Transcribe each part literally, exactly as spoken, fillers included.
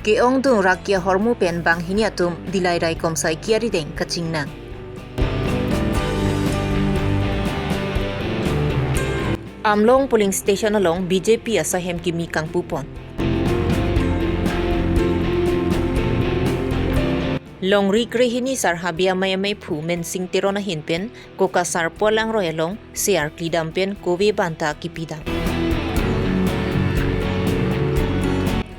Ke-ongdung Rakia ahormu pen banghini atum Dillai raikom saiki arideng kachingnang. Amlong polling station along B J P asaihem kimi kangpupon. Longri krehini Sarhabi amei ameiphu Mensing Teron ahin pen Kokasar Polang Roi along se arkli dam pen kove banta kipidam.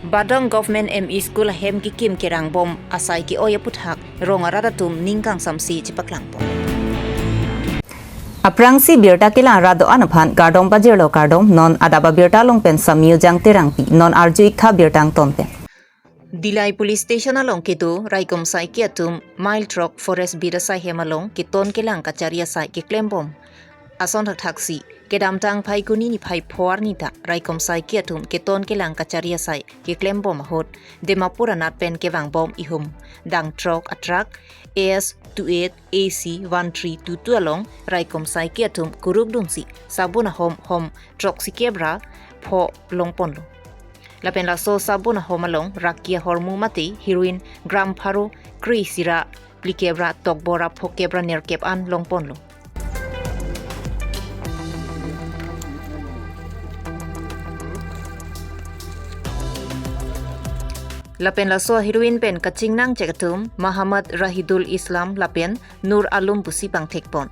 Badong Government M E School ahem kekim kerangbom asai ke-oi aputhak rong arat atum ning kangsamse chepaklangpon. Aphrangsi birta kelang rat do-an aphan kardom pajirlo, kardom. Non adap abirta along pen Samyu Jang Terangpi, non arju-ik tha birta angton pen. Dillai Police Station along kedo raikom saiki atum mile throk Forest Beat asaihem along keton kelang kachari asai keklembom. Ason thakthaksi, kedamtang Phaikuni niphai pho arni ta raikom saiki atum keton kelang kachari asai keklembom ahut Dimapur anat pen kevangbom ihum dang throk a-truck A S two eight A C one three two two along raikom saiki atum kuruk dunsi sabun ahom hom throksikep ra pho longponlo. Lapen laso sabun ahom along Rakia ahormu mate heroin gram pharo kre isi ra phlikep ra tokbo ra phokep ra nerkep an longponlo. Lapen laso heroin pen kachingnang chek atum Muhammad Rahidul Islam lapen Nur Alum pusi pangthekpon.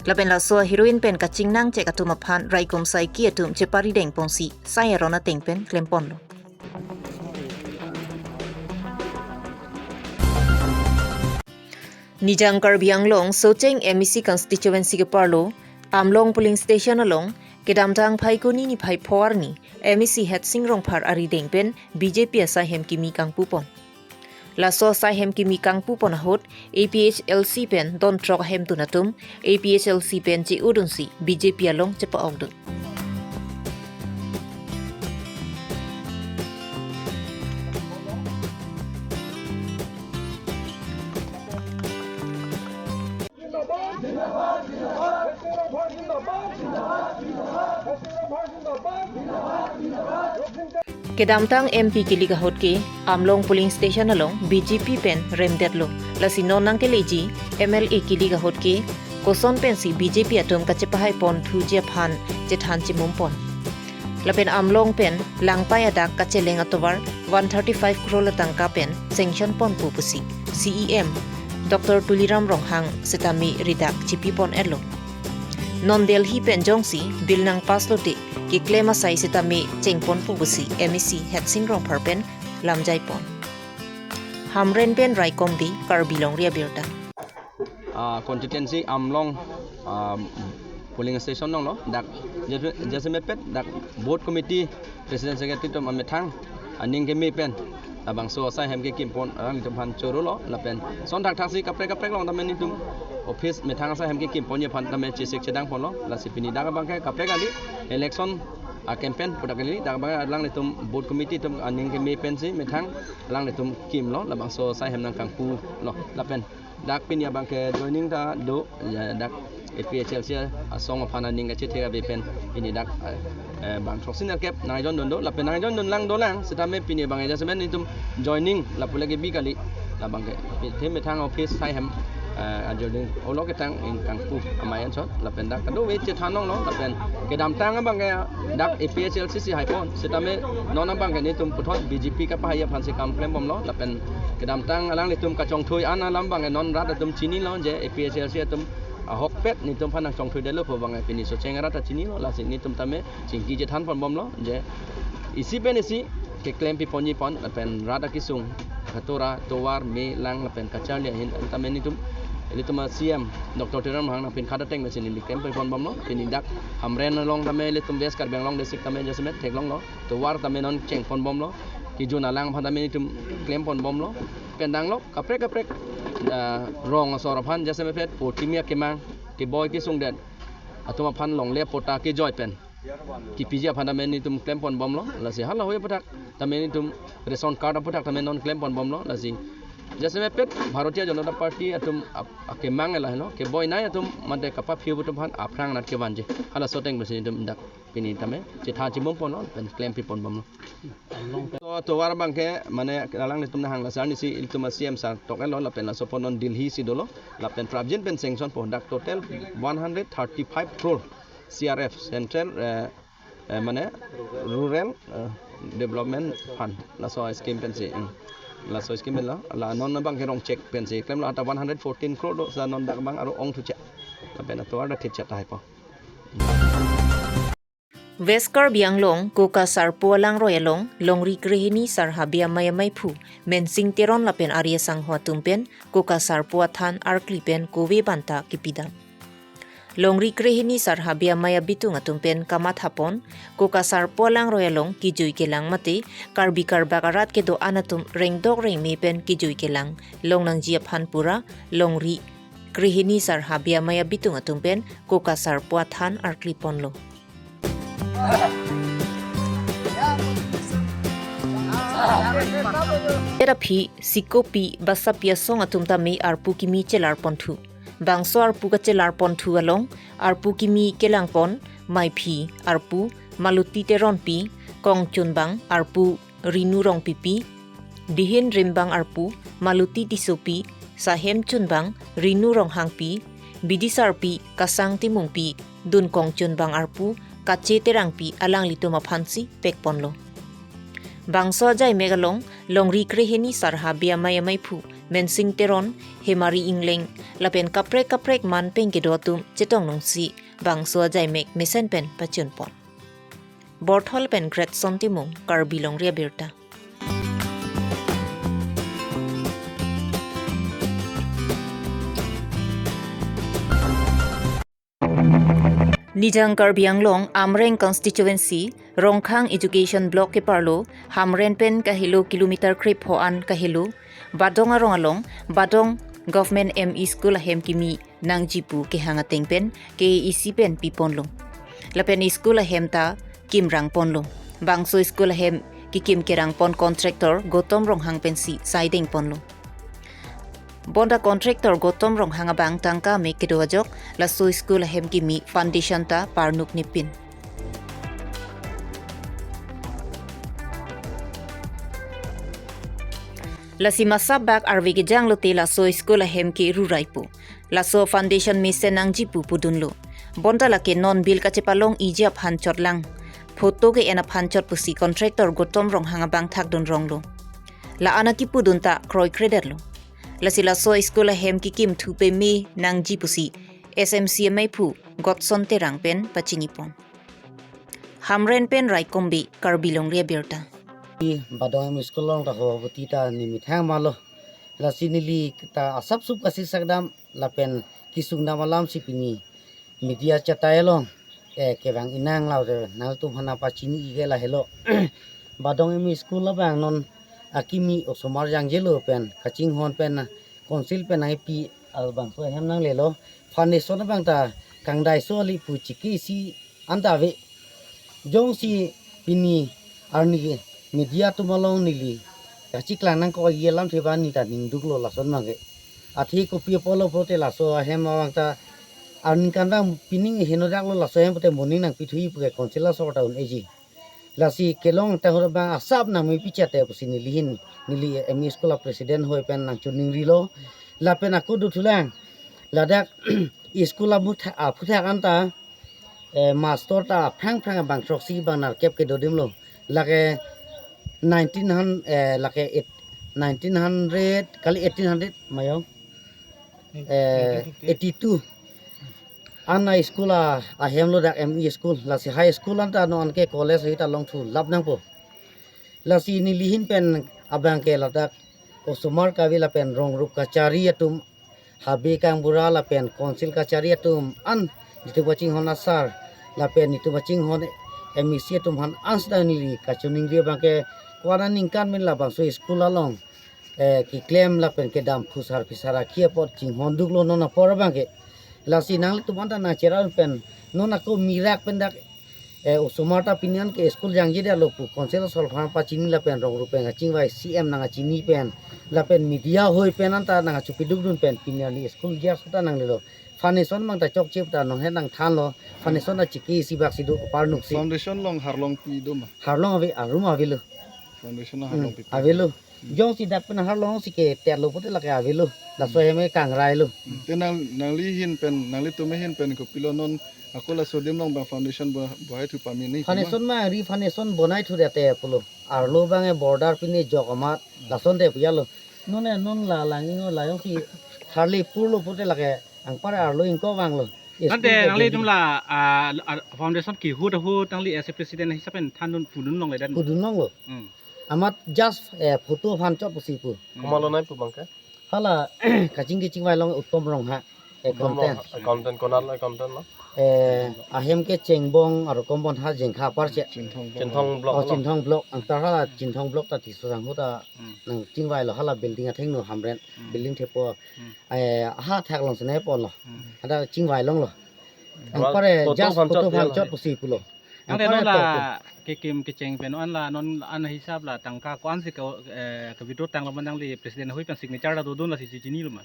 Lapen laso heroin pen kachingnang chek atum aphan raikom saiki atum cheparidengponsi sai aron ateng pen klemponlo. Nijang Karbi Anglong Socheng M A C constituency keparlo Amlong polling station along kedamtang Phaikuni niphai pho arni M A C Hetsing Rongphar arideng pen B J P asaihem kimi kangpupon. Laso asaihem kimi kangpupon ahut A P H L C pen don throk ahemtun atum A P H L C pen che-udunsi B J P along chepa-okdun. Kedamtang M P kelik ahut ke Amlong polling station along B J P pen remdetlo. Lasi non nangkeleji M L A kelik ahut ke koson pensi B J P atum kachepahaiponthuji aphan chethan chimumpon. Lapen Amlong pen Langpai adak kacheleng atovar one thirty-five crore atangka pen sanction ponpo pusi C E M Doctor Tuliram Ronghang setame ridak chipipon-etlo. Non Delhi pen jongsi bill nangpass lote keklem asai setame chengponpo pusi M A C Hetsing Rongphar pen lamjaipon. Hamren pen Raikom Bey, Karbi Longri Abirta. Ah, constituency Amlong, ah, polling station along lo, dak jasemet pet dak booth committee president secretary atum amethang aning keme pen labangso asaihem kekimpon alanglitum aphan chorolo. Lapen ason thakthaksi kaprek kaprek along tame nelitum office methang asaihem kekimponji aphan tame chesik chedangponlo. Lasi pini dak abangke kaprek kali election a-campaign pu dak kali, dak abangke alanglitum booth committee atum aning keme pensi methang alanglitum kimlo, labangso asaihem nangkangpulo. Lapen dak pini abangke joining ta do, ya, dak A P H L C asong aphan aning kachethe ave pen pini dak, eh, eh, bang throksi nerkep nangjoindun do, lapen nangjoindun lang dolang setame pini abangke jasemet nelitum joining lapu lake bi kali, labangke the methang office asaihem, eh, ajoining olok ketang ingkangpu amei anchot, lapen dak kadokave chethan longlo, lapen kedamtang abangke dak A P H L C si haipon setame non abangke nelitum puthot B J P kapahai aphansi kam klembomlo. Lapen kedamtang alanglitum kachongthui an alam abangke non rat atum chinilo je A P H L C atum ahokpet nelitum aphan nangchongthuidetlo pu abangke pini Socheng arat ta chinilo. Lasi nelitum tame chingki chethanponbomlo je isi pen isi keklem piponji pon lapen rat akesung katora tovar me lang lapen kacharli ahin tame nelitum, ilitum a-C M Doctor Tuliram Ronghang nangpinkhat ateng pensi neli klem piponbomlo. Pini dak Hamren along tame ilitum West Karbi Anglong district tame jasemet theklonglo. Tovar tame non chengponbomlo. Kejun alang aphan tame nelitum klemponbomlo. Pen danglok kaprek kaprek, ah, rong asor aphan jasemet pet po kimi akemang keboi kesungdet atum aphan longle patta kejoi pen kipiji aphan tame nelitum klemponbomlo. Lasi hala hoi aputhak tame nelitum ration card aputhak tame non klemponbomlo. Lasi Jasemet pet Bharatiya Janata Party atum ap-, akemang lahelo, keboi nai atum mate kapaphiu atum aphan aphrang anat kevanji. Halaso ateng pensi itum dak pini tame chetha chibom ponlo, pen klempi pon bomlo. To, tovar abangke mane alanglitum nahang la sir nisi ilitum a-C M sir tok-etlo lapen laso apot non Delhi si dolo lapen prapjin pen sanction po, dak total one hundred thirty-five crore C R F, Central, eh, eh, mane Rural, eh, Development Fund, laso scheme pensi, hmm. Laso scheme lo, la non abangke rong check pensi klemlo, ata one hundred fourteen crore do, sa non dak abang aro ong thuche. Lapen atovar dak thitchet tahai po. West Karbi Anglong, Koka Sarpo alangroi along, Longri Krehini Sar Habe Amei Ameiphu, Mensing Teron lapen Arya Sangho atum pen, Koka Sarpo athan arkli pen kove banta kipidam. Longri Krehini Sar Habe Amei abitung atum pen kamathapon, Koka Sarpo alangroi along kijui kelang mate, Karbi Karbak arat kedo-an atum rengdok rengme pen kijui kelang longnangji aphan pura, Longri Krehini Sar Habe Amei abitung atum pen Koka Sarpo athan arkli ponlo. Terapi, sikopi, basapi asong atum tame arpu kimi chelar ponthu. Bangso arpu kachelar ponthu along, arpu kimi kelangpon, Maiphi arpu, Maluti Teronpi, Kongchunbang arpu, Rinu Rongpipi, Dihin Rimbang arpu, Maluti Tissopi, Sahem Chunbang, Rinu Ronghangpi, Bidisarpi, Kasang Timungpi, Dunkong Chunbang arpu, Kache Terangpi, alanglitum aphansi pekponlo. Bangso ajaimek along, Longri Krehini Sar Habe Amei Ameiphu, Mensing Teron, Hemari Ingleng, lapen kaprek kaprek man pen kedo atum chetong nungsi, bangso ajaimek mesen pen pachunpon. Borthol pen Gretson Timung, Karbi Longri Abirta. Nijang Karbi Anglong, Amreng Constituency, Rongkhang Education Block keparlo, Hamren pen kahelo kilometer krepho an kahelo, Badong arong along, Badong Government M E School ahem kimi nangji pu kehang ateng pen K A A C pen piponlo. Lapen school ahem ta kimrang ponlo. Bangso school ahem kikim kerang pon contractor Gotom Ronghang pensi saideng ponlo. Bonta contractor Gotom Ronghang abang tangka me kedo ajok, laso school ahem kimi foundation ta parnuk nipin. Lasi masap bak arve kejang lote laso school ahem ke rurai pu. Laso foundation mesen nangji pu pudunlo. Bonta lake non bill kachepalong iji aphan chotlang, photo ke-en aphan chot pusi contractor Gotom Ronghang abang thakdun ronglo. La-an akipudun ta kroikredetlo. Lasi laso school ahem kikim thu peme nangji pusi S M C ameiphu Godson Terang pen pachinipon. Hamren pen Raikombi, Karbi Longri Abirta. Badong M E School along ta ho buti ta nemethang malo. Lasi neli ta asap sup kasisakdam lapen kisungdam alamsi pini media chatai along, eh, kevang inang lo, eh, nangtum aphan pachini-ik ke lahelo. Badong M E School abang non akimi osomar jangjelo pen kachinghon pen council pen nangpi, al bangso ahem nanglelo. Foundation abang ta kangdaiso ali pu chiki si anta ave. Jongsi pini arni media atum along neli kachiklang nangkok alam theba neta ningduklo lason abangke. Athe kopi apotlo pulote laso ahem abang ta aningkan abang pining henodaklo, laso ahem pute moning nangpithui puke council asor ta un-eji. Lasi kelong tahur abang asap nangmepi chate pusi neli hin, neli M E School a-president hoi pen nangchiningrilo. Lapen ako dothulang, ladak school amu tha-, aphuthak anta, eh, master ta aphrang phrang abang throksi bang nerkep kedodimlo. Lake nineteen hundred, eh, lake eight, nineteen hundred, kali eighteen hundred, mayo. Eh, eighty-two. Ana school a, ahemlo dak M E School, lasi high school anta non ke college hita longthu lap nangpo. Lasi neli hin pen abangke ladak osomar kave lapen rongrup kachari atum, habe kangbura lapen council kachari atum an, nelitum kachinghon asar lapen nelitum kachinghon M E C atum aphan an seta neli kachiningri abangke ko-an aningkan pen labangso school along, eh, keklem lapen kedam phusar phisar akhi apot chinghonduklo non apor abangke. Lasi nanglitum anta nangcherap pen non ako mirak pen dak Eh, osomar ta pini an ke school jangjedetlo pu Council asolaphan pachini lapen rong rupen kachingvai C M nangkachini pen lapen media hoi pen anta nangkachopidukdun pen pini arni school gear suta nanglelo. Foundation abang ta chokche ta nonhet nangthanlo. Foundation ta chiki isi bak si do parnuk si. Foundation along harlongpi do ma? Harlong ave, arum avelo. Foundation along Hmm, harlongpi. Avelo. Jongsi dak pen harlong si ke terlo pute lake avelo. Laso hem ke kangrailo. Te nang, nangli ahin pen, nanglitum ahin pen kopilo non ako laso adim along abang foundation bo, bohai thu pame ni. Foundation ma ri foundation bonai thu dete pulo. Arlo abang e border pine jok amat lason te piyalo. Non e non la lang ingo la jongsi harli purlo pute lake anpar arlo ingkoi vanglo. Tangte school ke nanglitum building la, ah, ah, foundation kehut ahut nangli as a president hisap pen thandun pudun longledet. Pudun longlo. Hmm. Amat just, eh, photo aphan chot pusi pu. Komatlo nai pu abang ke? Hala kaching kachingvai along Uttom Ronghang. Accountant. Accountant, konatlo accountant lo? Eh, ahem ke Chengbong arukom bon ha Jengkha apar che. Chinthong Block. Chinthong Block Oh, lo? Chinthong Block. Antar hala Chinthong Block ta tiso sang huta Hmm. nangchingvailo hala building athengno Hamren. Hmm. Building thepo. Hmm. Eh, ha thak long sene ponlo. Hmm. Ada chingvai longlo. Wal Anpar e photo just aphan photo chot aphan lo. Chot pusi pulo. Tangte anpar non e la to pu. Kekim kecheng pen non la non an hisap la tangka ko-an si ke, eh, ke withdraw tanglo ma nangli president ahoi pen signature ta dodun lasi chichinilo ma?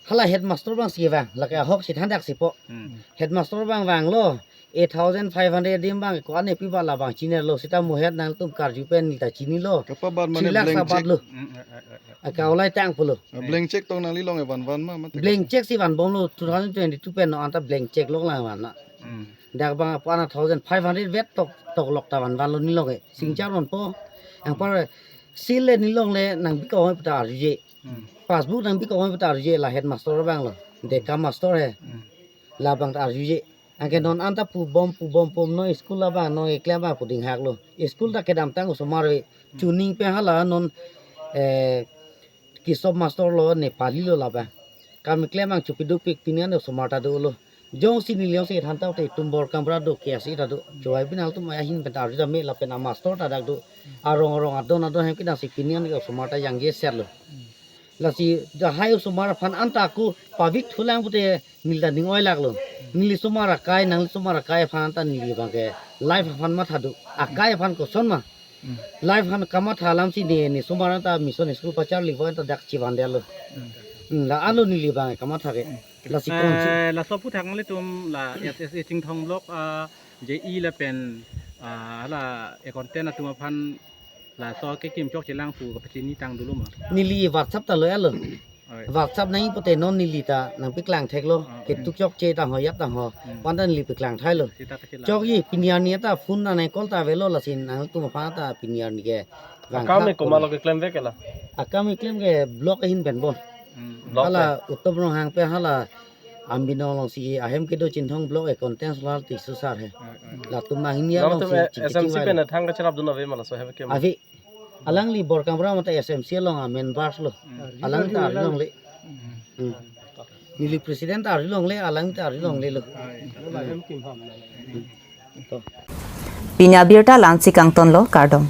Hala headmaster abang si vang, lake ahok si thandak si po. Hmm. Headmaster abang vanglo, eight thousand five hundred adim abang ko-an epi ba labang chinilo seta mo head nangtum karju pen neta chinilo. Kapabat mane three lakhs blank check. Abatlo. Hmm, eh, eh, eh, eh. Aka olai tang pulo. Ah, blank check tong nangli along e vanvan ma, mate? Blank check si vanbomlo two thousand twenty-two pen non anta blank check lok lang van na. Hmm. Dak abang apo an thousand five hundred vet tok, toklok ta vanvanlo nelong e. Signature non po. Anpar seal le nelong le nangbi koi puta arjuje. Hmm. Passbook nangbi koi puta arjuje la headmaster abanglo. Deka master he. Hmm. Labang ta arjuje. Anke non anta pubom pubom pum non school labang non eklem abang pu dinghaklo. School ta kedamtang osomar ave. Chuning pen hala non, eh, Kesop master lo Nepali lo labang. Kam eklem abang chopidukpik pini an osomar ta dolo. Jongsi neli jongsi than tangte itum Borkamra do ke asi ta do. Chowai bin altum ahin pen ta arju ta me lapen amaster ta dak do. Arong arong adon adon hem kedang si pini an ke osomar ta jangjeserlo. Lasi lahai osomar aphan anta ako pavik thulang pute neli ta ning oilaklo. Neli osomar akai, nangli osomar akai aphan anta neli abang ke life aphan matha do. Akai aphan koson ma. Hmm. Life aphan kamatha alam si ne, ne osomar anta mission school pacharli vo anta dak chevandetlo. Hmm. Hmm, la-anlo neli abang kamatha ke. Hmm. Lasi konsi. Eh, laso aphuthak nanglitum la S S A Chinthong Block, ah, J E lapen, ah, la accountant atum aphan laso kekim chokche lang pu kapachini tang dolo ma? Neli WhatsApp ta lo-etlo. Oi. WhatsApp nangji pute non neli ta nangpeklang theklo. Ah, ketuk chokche tang ho yap tang ho. Hmm. Anta neli peklang thailo. Seta kachelang. Chokji pini arni ta phone ta nang call ta avelo lasi nangtum aphan ta pini arni ke. Akam vangthak komatlo keklem vek ke la? Akam eklem ke block ahin pen bon. Hmm. Block hala ke? Uttom Ronghang pen hala Ambinong along si ahem kedo Chinthong Block accountant lo hal Tisso sir he. Hmm, hmm. Latum ahin ya along si chingki chingvai. Nangtum S M C pen thang kacherapdun ave ma laso hem ke ma? Ave. Alangli Borkamra mate S M C along a members lo. Hmm. Alang ta arjulongle. Hmm. Hmm. Neli president ta arjulongle, alang ta arjuloglelo. To. Pini abirta la-ansi kangtonlo, kardom.